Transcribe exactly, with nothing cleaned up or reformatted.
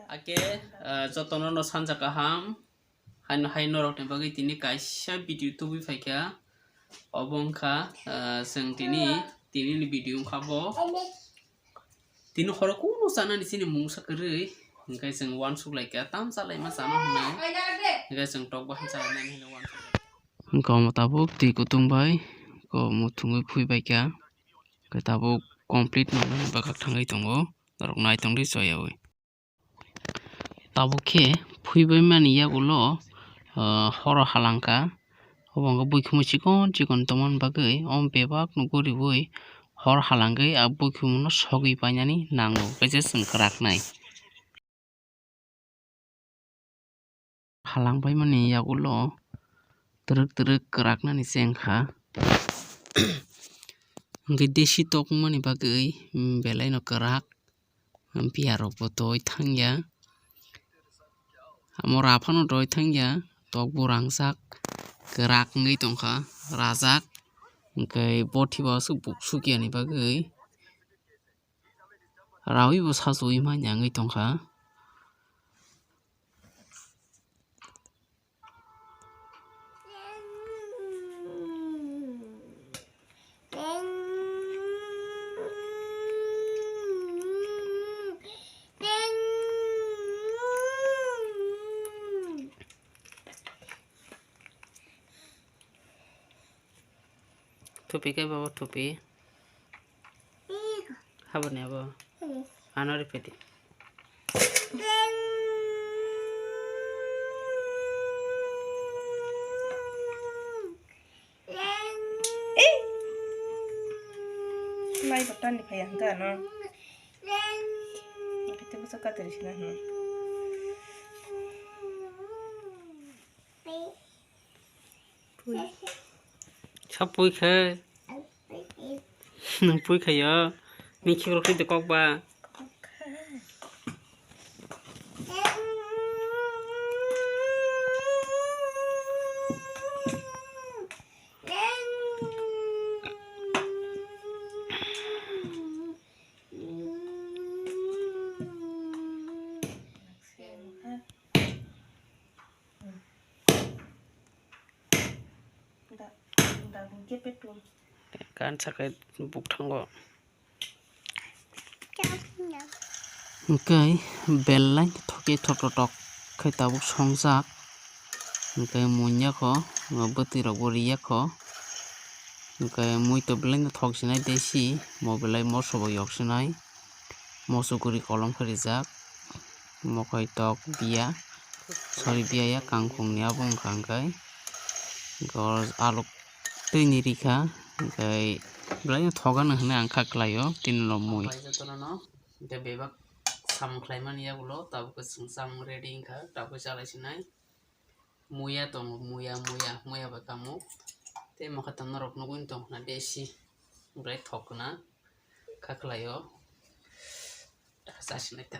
Ake, ah, jotono no sanja kaham. Haino, hai norok ni bagwi tini kaisa video tubui phaikha. Obo wngkha, ah, chwng tini, tini ni video wngkha bo. Tini horo kuno chanani chini mungsa kwrwi, hwnkhe chwng uansuk laikha, tam chalaima chana hwnwi, hwnkhe chwng tok bahan chalainani hwnwi uansuk laikha. Wngkha omo tabuk twi kutung bai, kok muthungwi phui baikha, hwnkhe tabuk complete nokni bwkhak thangwi tongo, norok naitongdi choyaui. Tabuk khe phuibaimani yagulo, ah, horo halangkha. Obo hwnkhe buikhumu chikon chikon tongmani bagwi o bebak no guriui hor halangwi a buikhumu no sogwi painani nango, kaisa chwng kwraknai. Halangbaimani yagulo twrwk twrwk kwraknani chengkha. Hwnkhe desi tok wngmani bagwi, mm, belaino kwrak. Phiya rok bo doi thangya. Amo ra phano doi thangya. Tok bo rangchak kwrak wngwi tongkha, rajak. Hwnkhe bothi bo aswk buk sukya ni bagwi raui bo sachu ui manya wngwi tongkha. Thupi khe babo thupi. Haboni abo. Ano ripeti. Lai botani phai ang gano. Kete basa kateri sina hno. Pui. Sa pui khe. Nung pui khayo. Ni khikrok twi de kok ba. Kan sakai bukthango. Hwnkhe belai thokhe thothotok khe tabuk songjak. Hwnkhe munya kho, bwtwi rok bo riya kho. Hwnkhe mui to belai no thok sinai desi, mo belai moso bo yok sinai. Moso guri kolom khe rijak, mokhoi tok biya, sorry, biya ya kangkung ni abo wngkha hwnkhe, hwnkhe oro alok twi ni rikha, hwnkhe belai no thok ano hinwi ang kha kwlai o tini no mui. Jotono no hwnkhe bebak samung khlai mani yagulo tabuk khe chwng samung ready wngkha, tabuk khe chalai sinai. Muya tongo, muya, muya, muya bai kamo. Tei mokhe tong norok nugwi tong khna desi. Belai thok khna. Kha khlai o. Chasinai ta.